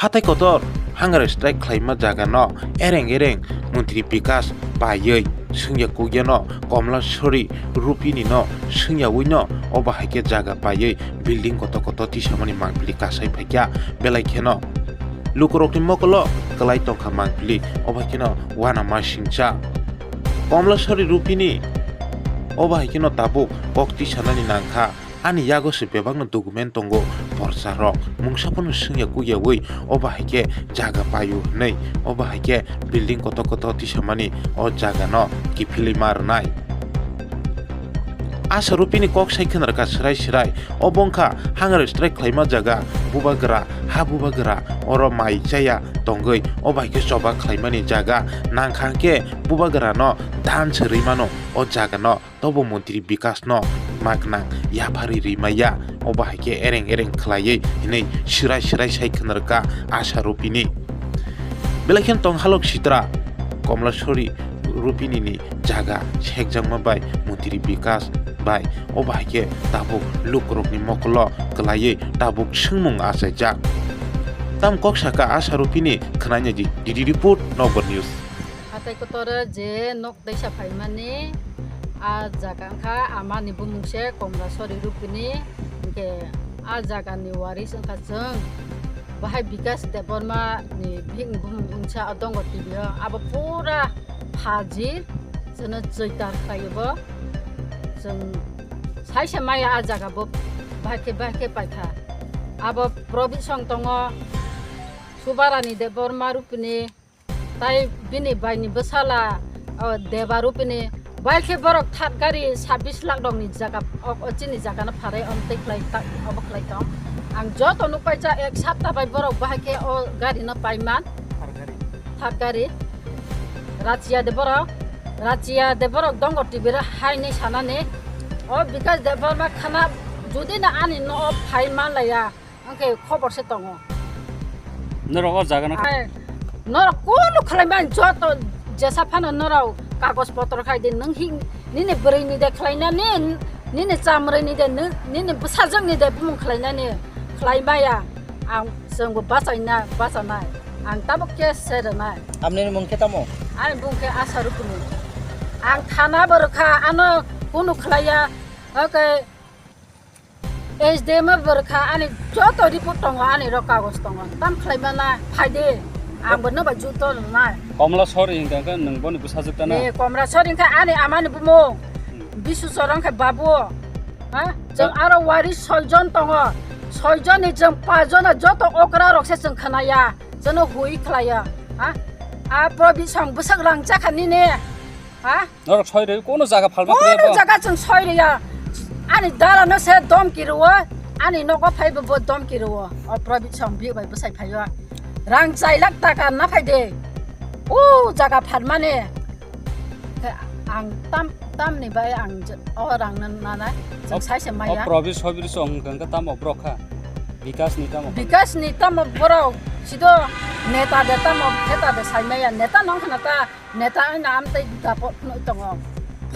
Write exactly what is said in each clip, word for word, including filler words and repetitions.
Hatai kotor hunger strike khlaima jagano ereng ereng montri Bikas paiwi swngya kukyano Komlasori Rupini no swngyawi no obo hai khe jaga paiwi building kotor kotor tisamani mangpili kasai phaikha belai kheno lukurokni mokolo kwlai tongkha mangpili obo hai kheno uanama singcha. Komlasori Rupini obo hai kheno tabuk kok tisanani nangkha. Ani yago se bebakno document tongo, porsa rok mungsa phano swngya kukyawi obo hai khe jaga paio hwnwi, obo hai khe building kotor kotor tisamani o jagano kiphilwi ma rwnai. Asa Rupini kok sai khna rwkha swrai swrai, obo wngkha hunger strike khlaima jaga, bubagra, ha bubagra, oro mai chaya tongwi obo hai khe choba khlaimani jaga, nangkha hwnkhe bubagrano dan se rwi mano o jagano. Tobo montri Bikas no ma gwnang yapharwi rwi maya, obo hai khe ereng ereng khlaiwi hinwi swrai swrai sai khna rwkha Asa Rupini. Belai kheno tong halok sitra Komlasori Rupini ni jaga sekjakma bai montri Bikas bai, obo hai khe tabuk lukurokni mokolo kwlaiwi tabuk swngmung achaijak. Tam kok saka Asa Rupini khnaina di, D D report, Nokbar News. Hatai kotor je nok teisa phaimani, a jaga wngkha amani bumung se Komlasori Rupini, hwnkhe a jagani waris wngkha chwng. Bahai Bikas Debbarma ni bihikni bumung wngsa o dongo T V o, abo pura phajir, chwngno jwitar khlaio bo. Chwng saisa maya a jaga bo bahai khe bahai khe paikha. Abo Probit song tongo, Subarani Debbarma Rupini, Tai bini baini bwsala, o, Deba Rupini, bai khe borok third gari sabbish lakh rokni jaga, o, o chini jagano pharai om tei khlai ta-, obo khlai tong. Ang joto nukpaijak ek sapta bai borok bahai khe o gari no paiman. Third gari. Third gari. Rachia de borok, Rachia de borok dongo T V ro haini sanani. O Bikas Debbarma khana jodi na ani no o phai manlaiya. Hwnkhe khobor se tongo. Norok o jaga no. Ai, norok kunu khlai man joto jesa phano norok kagoj potro khai di, nwng hi nini bwrwi ni de khlai nani, nini chamrwi ni de, nini bwsajwk ni de bumung khlai nani khlai maya. Ang chwng bo bachai na, bachanai. Ang tabuk case se rwnai. Amni mung khe tamo? Ani bung khe Asa Rupini. Ang thana bo rwkha, ano kunu khlaiya. Hwnkhe S D M o bwrwkha ani joto report tongo, ani rok kagoj tongo. Tam khlai mana phai de. Ang bo no bai juto nai. Komla sori hingka khe nwng boni bwsajwk ta na? Ni Komla sori hingka ani amani bumung. Hmm. Bisu Chorong khe babu. Ha? Chwng aro wari soi jon tongo. Soi jon ni chwng pas jon joto okra rok se chwng khnaya. Chwngno hui khlaiya. Ha? A Probit song bwsak rang chakha nini. Ha? Norok soi rwi kono jaga phalma. Kono jaga chwng soi rwi ya. Ani dara no se domki rwo. Ani nogo phai bo, bo domki rwo. O Probit song bi bai bwsai phaio. Rang chai lakh taka na phai de. O jaga phalmani. Khe ang tam, tamni bai ang je-, o rang no nana. Chwng sai se maya. O Probit soi rwi song hwnkha tamo borok kha. Bikas ni tamo. Bikas ni tamo borok. Sido neta de tamo, neta de sai maya. Neta nong khana ta. Neta wngna amtwi dapot phunuk tongo.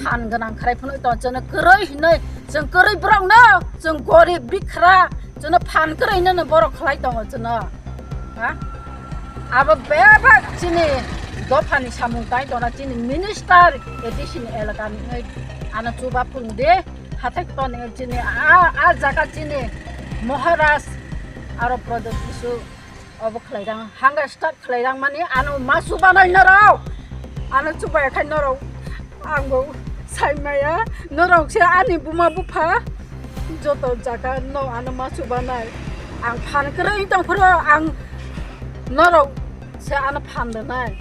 Phan gwnang khwrai phunuk tongo. Chwngno kwrwi hinwi, chwng kwrwi borokno, chwng gorib bikhra, chwngno phan kwrwi hinwi borok khlai tongo chwngno. Ha? Abo bebak chini dophani samung tai tongna chini minister A D C ni elakani wngwi ano chuba phunuk de hathai kotor ni chini a, a jaga chini Maharaj aro Pradyot Kisu. Obo khlairang, hunger strike khlairang mani ano ma chubanai norok. Ano chubaya khai norok. Ang bo sai maya. Norok se ani buma bupha. Joto jaga no ano ma chubanai. Ang phan kwrwi tong phuru ang norok se ano phan rwnai.